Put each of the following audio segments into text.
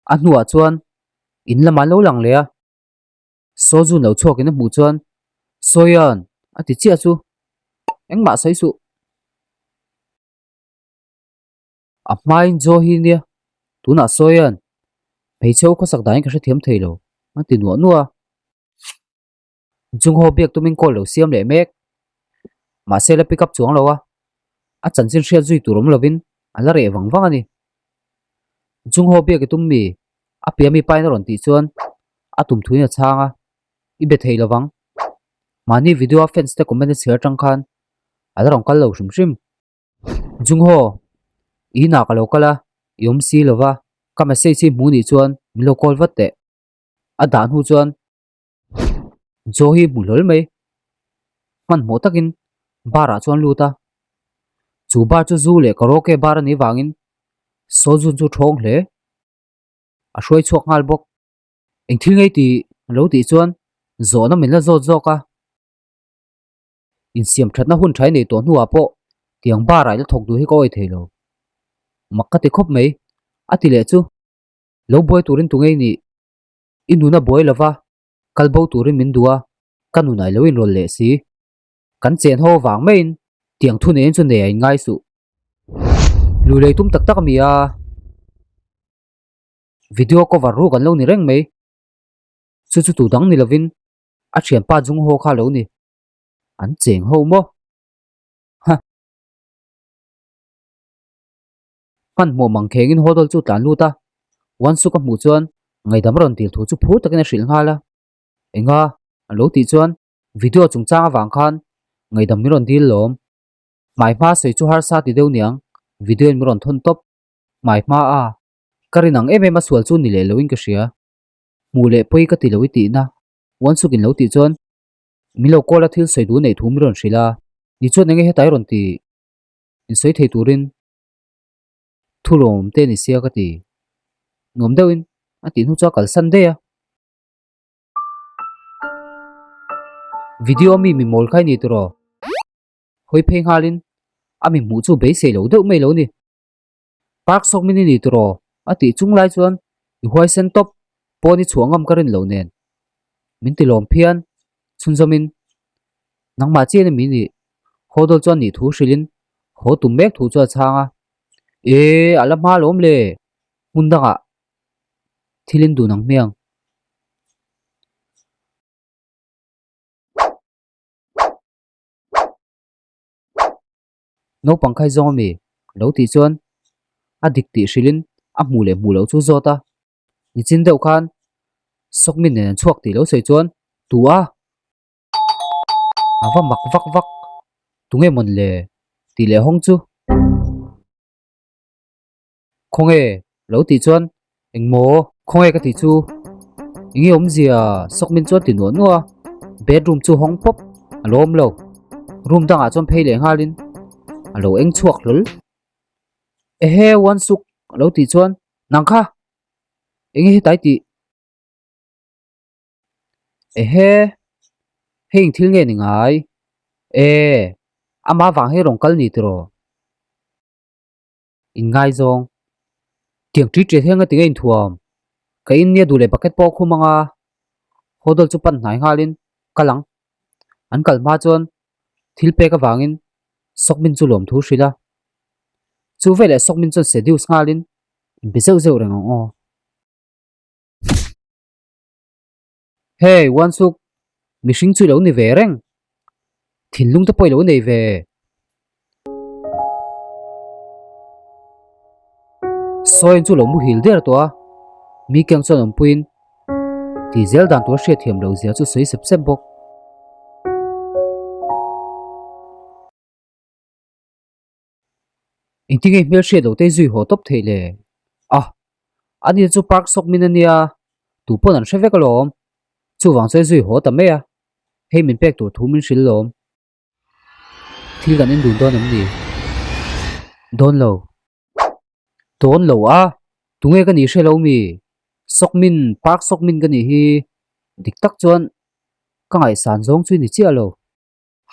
A hnuah chuan in lamah an lo lang leh a, Sawjun lo chhuakin a hmuh chuan Sawian a ti chiah chu engmah sawi suh. A hmain Joe hi nia tunah Sawian hmeichhe u khawsak dahin ka hrethiam thei lo a ti nuah nuah a. Jungho biak tumin call lo siam leh mek. Mahse la pick up chuang lo a, a chanchin hriat zui tur awm lovin a la reh vang vang a ni. Jungho biak i tum mi a pia mi pain a rawn tih chuan a tum thuin a chhang a, i be thei lovang. Mahni video a fans te comment a chhiar atang khan a la rawn kal lo hrim hrim. Jungho, i inah ka lo kal a, i awm si lova, ka message hi hmuh nih chuan min lo call vat teh. A dah hnu chuan Joe hi hmu hlawl mai. Hmanhmawh takin bar ah chuan lut a, chu bar chu zu leh karaoke bar a nih vangin Sojun chu thawng hle. A hruai chhuak nghal bawk. Eng thil ngei tih a lo tih chuan zawhna min la zawt zawk a. Insiam thatna hun tha i nei tawh hnuah pawh tiang bar ah i la thawk duh hi ka awi thei lo. Mak ka ti khawp mai. A ti leh chu lo buai turin tu ngei nih I nun a buai lova, kal bo turin min duh a, ka nun ai lo inrawl leh si. Kan chen ho vang maiin tiang thu neiin chu nei a inngai suh. Lui lei tum tak tak a mi a, video cover ruk an lo ni reng mai. Chu chu tu dang ni lovin a thianpa Jung Ho kha lo ni. An cheng ho maw? Ha. Hmanhmawh mang khengin Hodol chu tlan lut a, Wansuk a hmuh chuan ngaihdam rawn dil thu chu phur takin a hrilh nghal a. Enga? A lo tih chuan video chungchang avang khan ngaihdam min rawn dil lawm. Hmai hma sawi chu harsa ti deuh niang, video in min rawn thawn tawp. Hmai hma a, ka rin ang em em a sual chu ni leh loin ka hria. Hmuh leh pawi ka ti lo i tihna, Wansuk in lo tih chuan min lo call a thil sawi duh neih thu min rawn hrilh a, ni chuan enge hetai rawn ti insawi thei turin thu lawm te ni sia ka ti. Nuam deuhin a tih hnu chu a kalsan daih a. Video mi mi mawl kha i ni tiraw? Hawi phei nghalin a mi hmuh chu beisei lo deuh mai lo ni. Park sawk min i ni tiraw? A tih chung lai chuan i huaisen tawp pawn i chhuah ngam ka rin loh nen. Min ti lawm phian chhunzawmin nangmah chian emi nih Hodol chuan nih thu hrilhin haw tum mek thu chu a chhang a, E, a la hma lawm le, hmun dangah thil in dun ang hmiang. Naupang khai zawng ami lo tih chuan a dik tih hrilhin a hmuh leh hmuh loh chu zawt a, nichin deuh khan Sawkmin nen an chhuak tih lo sawi chuan tu a. A va mak vak vak tunge mawn le tih leh hawng chu khawnge lo tih chuan engmaw khawnge ka tih chu enge awmzia sawkmin chuan ti nuah nuah a bedroom chu hawng pawp a lawm lo room dangah chuan phei leh nghalin a lo eng chhuak hlawl ehe one suk lo tih chuan nang kha enge hetai tih. Ehe, hei eng thil nge ni ngai? E, ama vang hi rawn kal ni tiraw? Inngaizawng. Tiang ṭi ṭiat hian nga ti nge inthuam? Ka in nia duh leh bucket pawh a khum ang a, Hodol chu pan hnai nghalin kal ang. An kal hma chuan thil pek avangin Sawkmin chu lawmthu hrilh a. Chu veleh Sawkmin chuan seduce nghalin inbe zeuh zeuh reng ang aw. Hey, Wansuk, mihring chu i lo ni ve reng. Thinlung te pawh i lo nei ve. Sawiin chu lo muhil der tawh a, mi keng chuan awmpuiin tih zel dan tur hriatthiam lo zia chu sawi sep sep bawk. Engtin nge hmel hriat loh te zui haw tawp theih le? Ah! Ani chu park sawk min ania, tu pawn an hre vek alawm. Chuvang chuan zui haw ta mai a, hei min pek tur thu min hrilh lawm. Thil kan en dun dawn em ni? Dawn lo. Dawn lo a, tunge ka nih hre lo mi? Sawk min, park sawk min ka nih hi dik tak chuan ka ngaihsan zawng chu i ni chiah lo.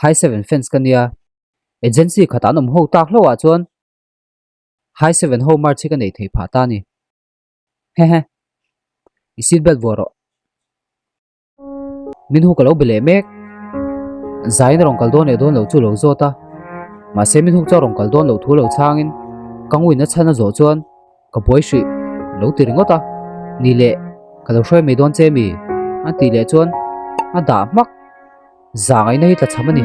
High Seven fans ka nia, agency khatah an awm ho tak hlauh ah chuan High Seven ho merch hi ka neih theih phah ta a ni. Hehe. I seat belt vuah rawh. Min hu ka lo be leh mek. Zaiin a rawn kal dawn leh dawn loh chu lo zawt a. Mahse min huk chu a rawn kal dawn loh thu lo chhangin ka nguina chhan a zawh chuan ka buai hrih lo ti ringawt a. Ni leh ka lo hruai mai dawn che mi? A tih leh chuan a dah hmak. Zangaihna hi tlachham a ni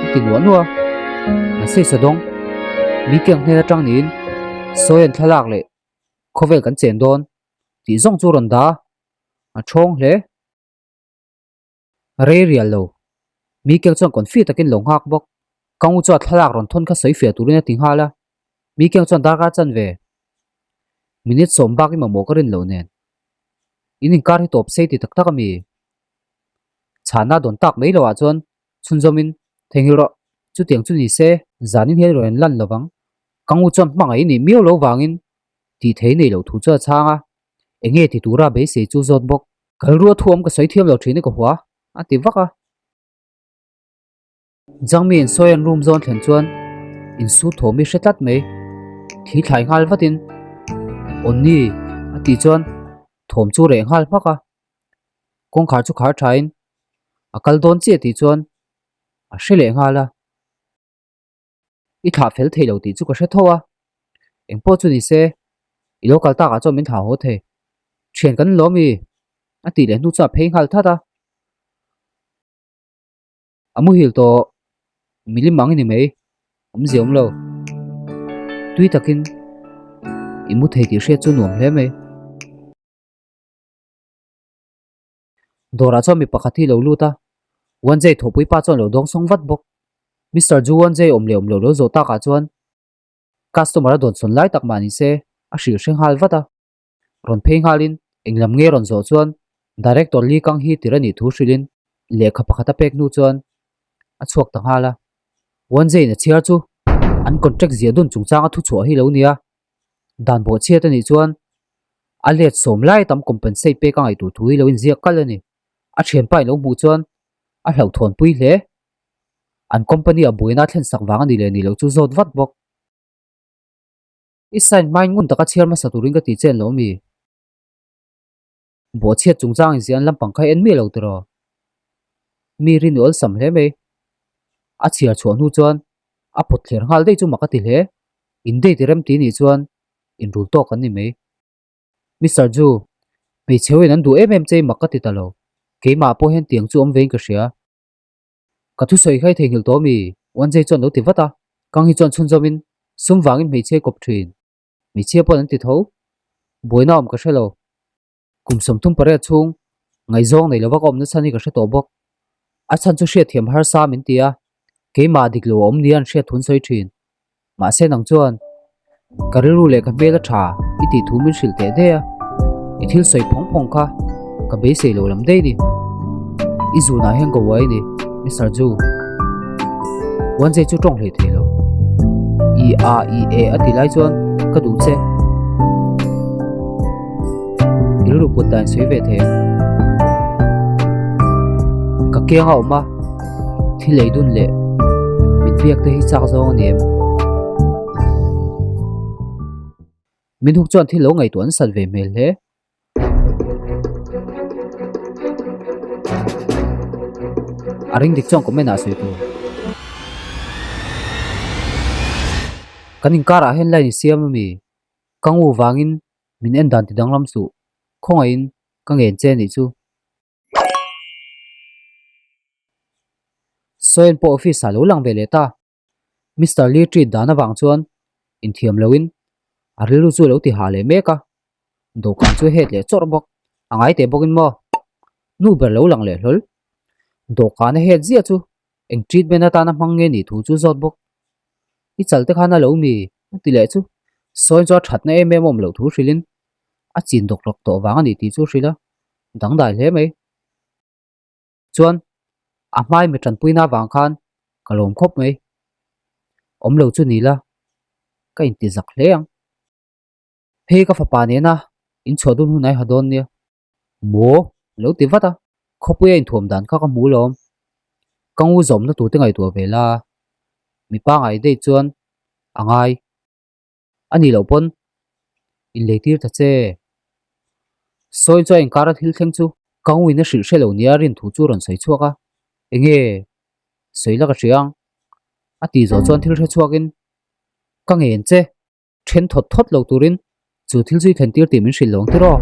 a ti nuah nuah a. Mahse Sodong mi keng hnen atang niin sawi an thlalak leh khawvel kan chen dawn tih zawng chu rawn dah a. A thawng hle. Rei rial lo. Mikel chuan confi takin lo nghak bawk. Ka ngu chuan thlalak rawn thawn kha sawi fiah turin a ti nghal a. Mikel chuan darkar chan ve. Minute sawm bak i mamawh ka rin loh nen. In inkar hi tawp sei ti tak tak a mi. Chhana dawn tak mai loh ah chuan chhunzawmin theihnghilh rawh. Chutiang chu ni se zanin hian rawn lan lovang. Ka ngu chuan hmangaih i nih miau lo vangin tih thei nei loh thu chu a chhang a. Enge ti tura beisei chu zawt bawk. Kal rua thu awm ka sawi thiam lo thin i ka hua, a ti vak a. Jangmi in sawi an room zawn thlen chuan insu thawm i hre tlat mai. Thi thlai nghal vatin, Onni, a tih chuan thawm chu reh nghal hmak a. Kawngkhar chu khar thain a kal dawn chiah tih chuan a hre leh nghal a. I thlah fel thei lo tih chu ka hre tho a, engpawh chu ni se i lo kal takah chuan min thlah haw thei. Thian kan lawm i a tih leh hnu chuan a phei nghal that a. A muhil tawh milim ang i ni mai, awmzia awm lo. Tui takin i mu thei tih hriat chu nuam hle mai. Dawrah chuan mi pakhat hi lo lut a, Wanjay thawhpui pa chuan lo dawng sawng vat bawk. Mister Ju Wanjay awm leh awm loh lo zawh takah chuan customer a dawn sawn lai tak mah ni se a hrilh hre nghal vat a. Rawn phei nghalin eng lam nge rawn zawh chuan Director Lee Kang hi tir a nih thu hrilhin lehkha pakhat a pek hnu chuan a chhuak ta nghal a. Wanjay-in a chhiar chu an contract ziah dun chungchanga thuchhuah hi lo nia. Dan bawhchhiat a nih chuan a let sawm lai tam compensate pek a ngaih tur thu hi lo inziak kal a ni. A thianpa in lo hmuh chuan a hlauhthawn pui hle. An company a buaina a thlen sak vang a ni leh nih loh chu zawt vat bawk. I sign hmain ngun taka chhiar hmasa turin ka ti che an lo mi. Bawhchhiat chungchang inziah an lampang kha en miah lo tiraw? Mi rin i awlsam hle mai. A chhiar chhuah hnu chuan a pawt thler nghal daih chu mak a ti hle. In date i rem ti nih chuan inrul tawk an ni mai. Mister Ju, hmeichhe ho in an duh em em che i mak ka ti ta lo. Keimah pawh hian tiang chu awm vein ka hria. Ka thusawi kha i theihnghilh tawh mi? Wanjay chuan lo ti vat a. Kang hi chuan chhunzawmin sum vangin hmeichhe kawp thin. Hmeichhia pawh an ti tho. Buaina awm ka hre lo. Kum 38 chhung ngaihzawng nei lova ka awmna chhan hi ka hre tawh bawk. A chhan chu hriatthiam harsa min ti a, keimah dik lo a awm nia an hriat thun sawi thin. Mahse nang chuan ka rilru leh ka hmel a tha i tih thu min hrilh teh daih a, i thil sawi phawng phawng kha ka beisei lo lam daih ni. I zunah hian ka uai a ni, Mister Ju. Wanzei chu tawng hlei thei lo. I a i e a ti lai chuan ka duh che. I rilru put dan sawi ve thei ang. Ka kiang a awm a, thil ei dun leh mit biak te hi chak zawng a ni em? Min huk chuan thil lo ngaihtuah an sat ve hmel hle. A ring dik chuan comment ah sawi tur. Kan inkarah hian line i siam ami? Ka ngu vangin min en dan ti danglam suh. Khawngaihin ka ngen che anih chu. Sawian pawh office ah lo lang ve leh ta. Mister Lee treat dan avang chuan inthiam loin a rilru chu a lo ti hah leh mek a, dawhkan chu a het leh chawrh bawk. A ngai teh bawkin maw? Nu ber lo lang leh hlawl. Dawhkan a het ziah chu eng treatment atana hmang nge nih thu chu zawt bawk. I chal te khan a lo mi a ti leh chu. Sawiin chu a thatna em em awm loh thu hrilhin a chin dawk rawk tawh vang a ni tih chu hrilh a, dangdai hle mai. Chuan a hmai mi tanpuina avang khan ka lawm khawp mai. Awm lo chu ni la, ka inti zak hle ang. Hei ka fapa nena inchhuah dun hun a i ha dawn nia. Maw? Lo ti vat a, khawpui a inthuam dan kha ka hmu lawm. Ka ngu zawmna tur te ngaihtuah ve la, mipa ngai daih chuan a ngai. A nih loh pawn inlei tir ta che. Sawi chuan inkara thil thleng chu ka ngawin a hrilh hre lo nia rin thu chu rawn sawi chhuak a, Enge sawi la ka hria ang a tih zawh chuan thil hre chhuakin ka ngen che. Then thawt thawt lo turin chu thil chu i thlen tir tih min hrilh lo ang tiraw?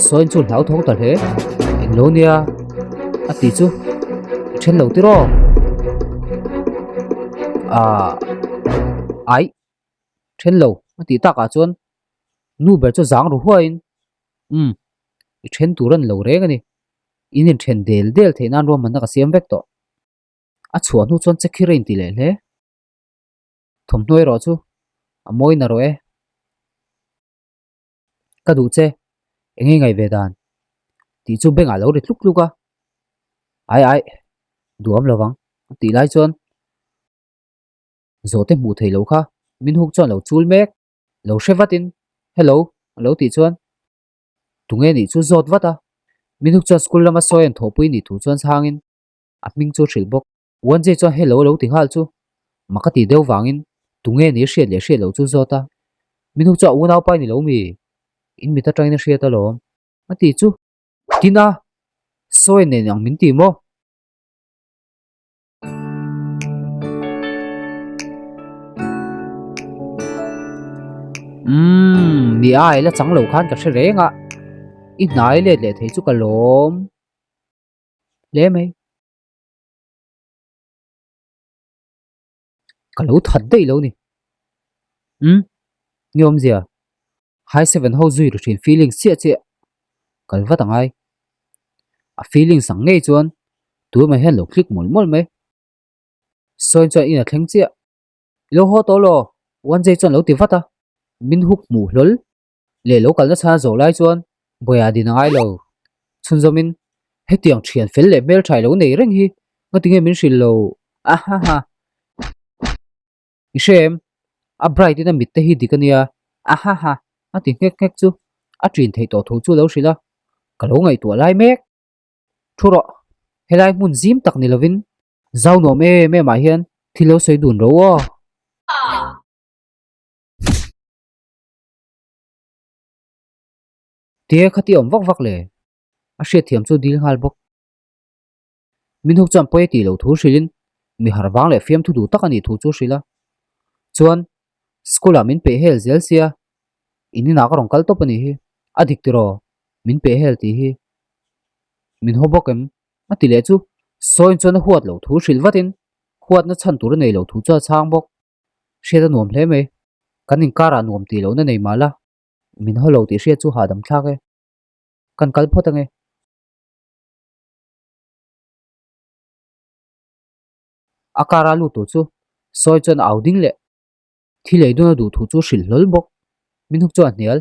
Sawiin chu hlauthawng ta hle. Eng lo nia a tih chu i then lo tiraw? Aah aih then lo a tih takah chuan nu ber chu zang ru huaiin umm i then tur a ni lo reng a ni. In inthen del del theih nan ruahmanna ka siam vek tawh. A chhuah hnu chuan chekhir a inti leh hle. Thawmhnaw erawh chu a mawi na rawh e. Ka duh che, eng nge ngaih ve dan? Tih chu bengah lo ri tluk tluk a. Ai ai, duham lo vang, a tih lai chuan zawhte hmuh theih loh kha min huk chuan lo chul mek, lo hre vatin hello a lo tih chuan tunge nih chu zawt vat a. Min huk chuan school lama sawi an thawhpui nih thu chuan chhangin a hming chu hrilh bawk. Uanjay chuan hello a lo ti nghal chu mak a ti deuh vangin tunge ni hriat leh hriat loh chu zawt a, Minhu chu a unaupa i ni lo mi? In mit atangin a hriat alawm a ti chu. Tin a, sawi nen ang min ti maw? Umm, mi a la chang lo khan ka hre reng a, i hnai let leh thei chu ka lawm hle mai. Ka lo that daih lo ni. Umm, ni awmzia. High seven ho zui ru thin feelings chiah chiah kal vat a ngai. A feelings ang ngei chuan tu emaw hian lo click mawlh mawlh mai. Sawiin chuan in a thleng chiah. I lo haw tawh law? Wanjay chuan lo ti vat a. Min huk hmuh hlawl. Leh lo kalna chhan a zawh lai chuan Bawia din a ngai lo. Chhunzawmin, Hetiang thian fel leh hmeltha i lo nei reng hi ngatinge min hrilh lo? Ahaha. I hre em? A bright in a mit te hi dik a nia. Ahaha. A ti nghek nghek chu a ṭin theih tawh thu chu lo hrilh a, ka lo ngaihtuah lai mek. Thu rawh, helai hmun zim tak ni lovin zau nuam em em ah hian thil lo sawi dun ro aw. Tia khati awm vak vak le, a hriatthiam chu dil nghal bawk. Min huk chuan pawi a tih loh thu hrilhin mi harh vang leh fiamthu duh tak a nih thu chu hrilh a. Chuan, school ah min peh hel zel sia, in inah ka rawn kal tawp a nih hi, a dik tiraw, min peh hel tih hi. Min haw bawk em? A ti leh chu sawiin chuan a huat loh thu hrilh vatin huatna chhan tur a nei loh thu chu a chhang bawk. Hriat a nuam hle mai. Kan inkarah nuam tih lohna nei mah la, min haw lo tih hriat chu hahdam thlak e. Kan kal phawt ange. A kara lut tur chu sawi chuan a au ding leh. Thi lei dun a duh thu chu hrilh hlawl bawk. Min huk chuan a hnial.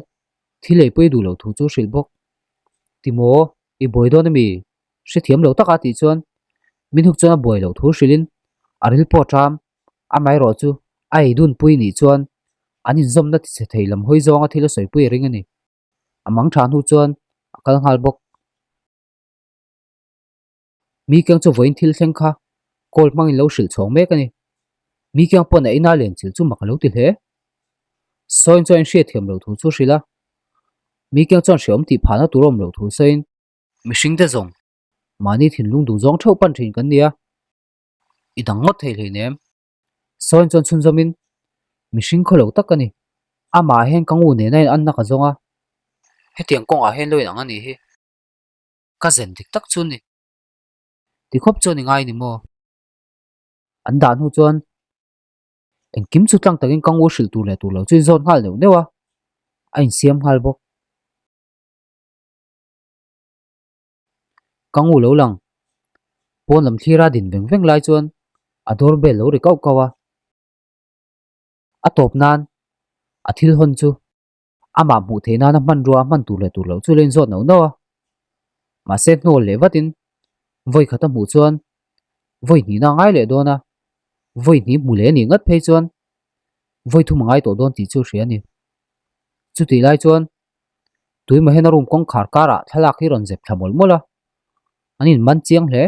Thi lei pawh i duh loh thu chu hrilh bawk. Timaw, i buai dawn ami? Hrethiam lo taka tih chuan min huk chuan a buai loh thu hrilhin a ril pawh a ṭam. Amaherawh chu a ei dunpui nih chuan an inzawmna tichhe thei lam hawi zawnga thil a sawipui a ring a ni. A mang tha hnu chuan a kal nghal bawk. Mi keng chu vawiin thil thleng kha call hmangin lo hrilh chhawng mek a ni. Mi keng pawn a ina len chil chu mak a lo ti hle. Sawiin chuan inhriatthiam loh thu chu hrilh a. Mi keng chuan hreawm tih phahna tur a awm loh thu sawiin. Mihringte zawng mahni thinlung duh zawng theuh pan thin kan ni a. I dang ngawt thei hleinem. Sawiin chuan chhunzawmin mihring khaw lo tak a ni. Amah hian ka ngu nena in anna ka zawng a. Hetiang kawngah hian lo inang a nih hi. Ka zen dik tak chu ni. Ti khawp chuan i ngai ni maw? An dah hnu chuan engkim chu tlang takin ka ngu hrilh tur leh tur lo chu in zawt nghal neuh neuh a, a insiam nghal bawk. Ka ngu lo lang. Pawn lam thlira din veng veng lai chuan a door bell lo ri kauh kauh a. A tawp nan a thil hawn chu amah hmuh theih nana hmanrua a hman tur leh tur loh chu lo inzawt nauh nauh a. Mahse hnawl leh vatin vawi khat a hmuh chuan vawi hnihna a ngai leh dawn a, vawi hnih hmu leh a nih ngat phei chuan vawi thum a ngai tawh dawn tih chu a hria a ni. Chutih lai chuan Tuimaw hian a room kawngkhar karah thlalak hi rawn zep thla mawlh mawlh a, an inman chiang hle.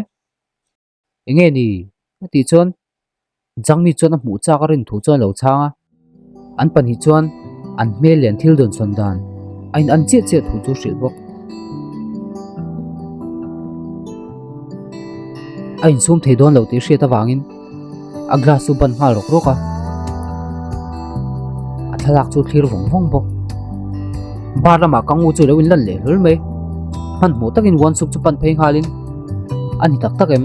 Enge ni? A tih chuan Jangmi chuan a hmuh chak a rin thu chuan a lo chhang a. An pahnih chuan an hmel leh an thil dawnsawn dan. A in an chiah chiah thu chu hrilh bawk. A insum thei dawn lo tih hriat avangin a glass chu ban nghal rawk rawk a, a thlalak chu thlir vawng vawng bawk. Bar lamah ka ngu chu lo inlan leh hlawl mai. Hmanhmawh takin Wonsuk chu pan phei nghalin a ni tak tak em?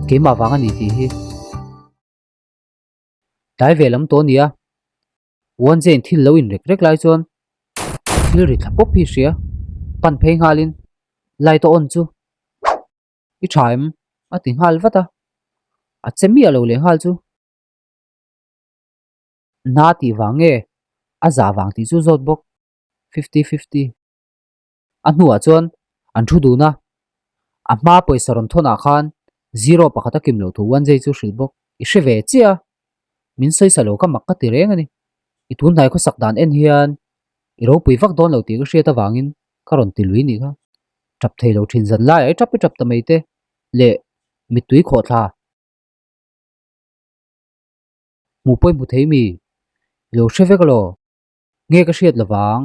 Keimah vang a ni tih hi tlai ve lam tawh a ni a. Wanjain thil lo in rek rek lai chuan thil ri thla pawp hi hria pan phei nghalin light a on chu i tha em a ti nghal vat a, a che miah lo leh nghal chu na tih vang nge a zah vang tih chu zawt bawk fifty fifty. A hnuah chuan an thu dun a, a hma pawisa rawn thawnah khan zero pakhat a kim loh thu Wanjei chu hrilh bawk. I hre ve chiah a, min sawisa lo ka mak ka ti reng a ni. I tunhnai khawsak dan en hian i ropui vak dawn lo tih ka hriat avangin ka rawn ti lui nih kha. Tap thei lo thin zan laiah i tap i tap ta mai te leh mittui khawhthla. Hmuh pawh i hmu thei mi? I lo hre vek alaw? Nge ka hriat lovang?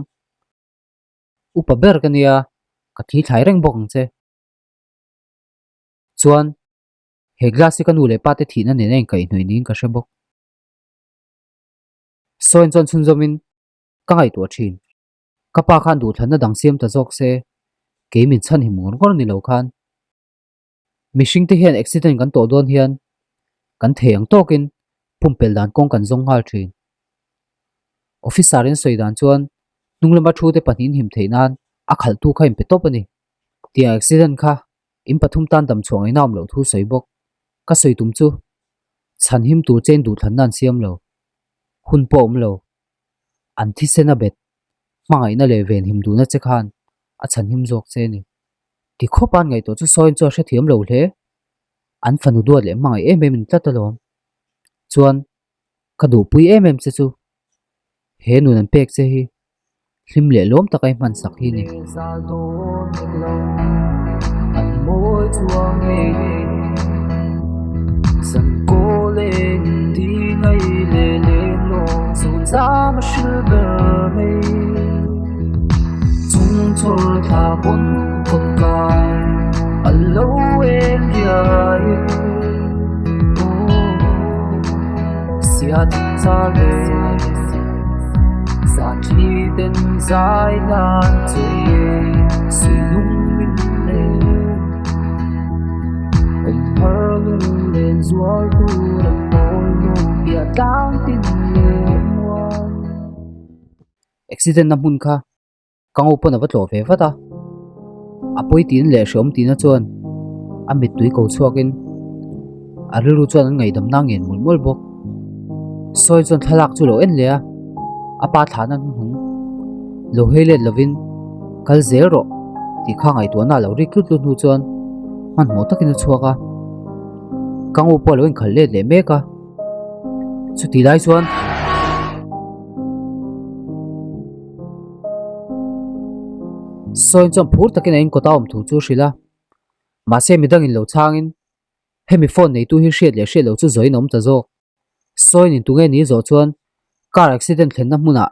Upa ber ka nia, ka thi thlai reng bawk ang che. Chuan, he glass hi ka nu leh pa te thihna nen a inkaihhnawih niin ka hre bawk. Sawiin chuan chhunzawmin ka ngaihtuah thin. Ka pa khan duhthlanna dang siam ta zawk se, kei min chhan hi ngawr ngawr ni lo khan. Mihring te hian accident kan tawh dawn hian kan thei ang tawkin pumpelh dan kawng kan zawng nghal thin. Officer in sawi dan chuan hnung lama thu te pahnihin him theih nan a khalhtu kha inpe tawp a ni. Tiang accident kha in pathum tan dam chhuah ngaihna awm loh thu sawi bawk. Ka sawi tum chu chhan him tur chen duhthlanna an siam lo. Hun pawh awm lo. An thisen a bet. Hmangaihna leh venhim duhna che khan a chhan him zawk che a ni. Ti khawp a an ngaihtuah chu sawiin chu a hrethiam lo hle. An fanu duat leh hmangaih em em in tlat alawm. Chuan ka duhpui em em che chu he nun an pek che hi hlim leh lawm taka i hman sak hi a ni. Accident na hmun kha Ka ngo pawn a va tlawh ve vat a, a pawi tiin leh hreawm tihna chuan a mittui ko chhuakin a rilru chuan an ngaihdamna a ngen mawlh mawlh bawk. Sawi chuan thlalak chu lo en leh a, a pa thlahna hnuhnung lo hei let lovin kal zel rawh tih kha ngaihtuahna a lo rik tlut tlut hnu chuan hmanhmawh takin a chhuak a, ka ngo pawh a lo inkhalh let leh mek a, chutih lai chuan. Sawiin chuan phur takin a inkawt a awm thu chu a hrilh a, mahse midangin lo chhangin hemi phone neitu hi hriat leh hriat loh chu zawiin a awm ta zawk. Sawiin in tunge ni zawh chuan car accident thlenna hmunah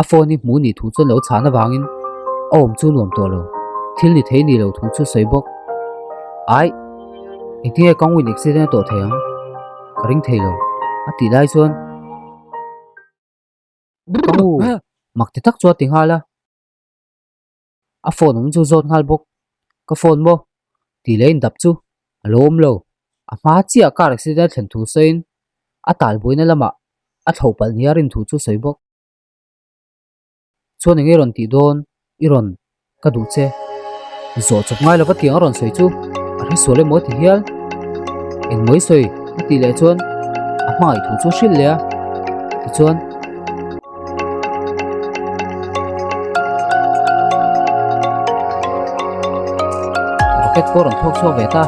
a phone hi hmu nih thu chuan lo chhan avangin a awm chu nuam tawh lo, thil ni thei ni lo thu chu sawi bawk. Aih, engtinge ka ngawin accident a tawh thei ang? Ka ring thei lo, a tih lai chuan. Ka u, mak ti tak chu a ti nghal a. A phone awm chu zawt nghal bawk. Ka phone maw? Tih leh indap chu a lo awm lo. A hma chiah car accident a thlen thu sawiin a tal buaina lamah a thlo palh nia rin thu chu sawi bawk. Chuan eng nge rawn tih dawn? I rawn ka duh che. Zawh chawp ngai lova tiang a rawn sawi chu a hre sual emaw ti hial. Engmaw i sawi a tih leh chuan a hmangaih thu chu a hrilh leh a, tichuan. Rocket pawh a rawn thlawk chhuak ve ta.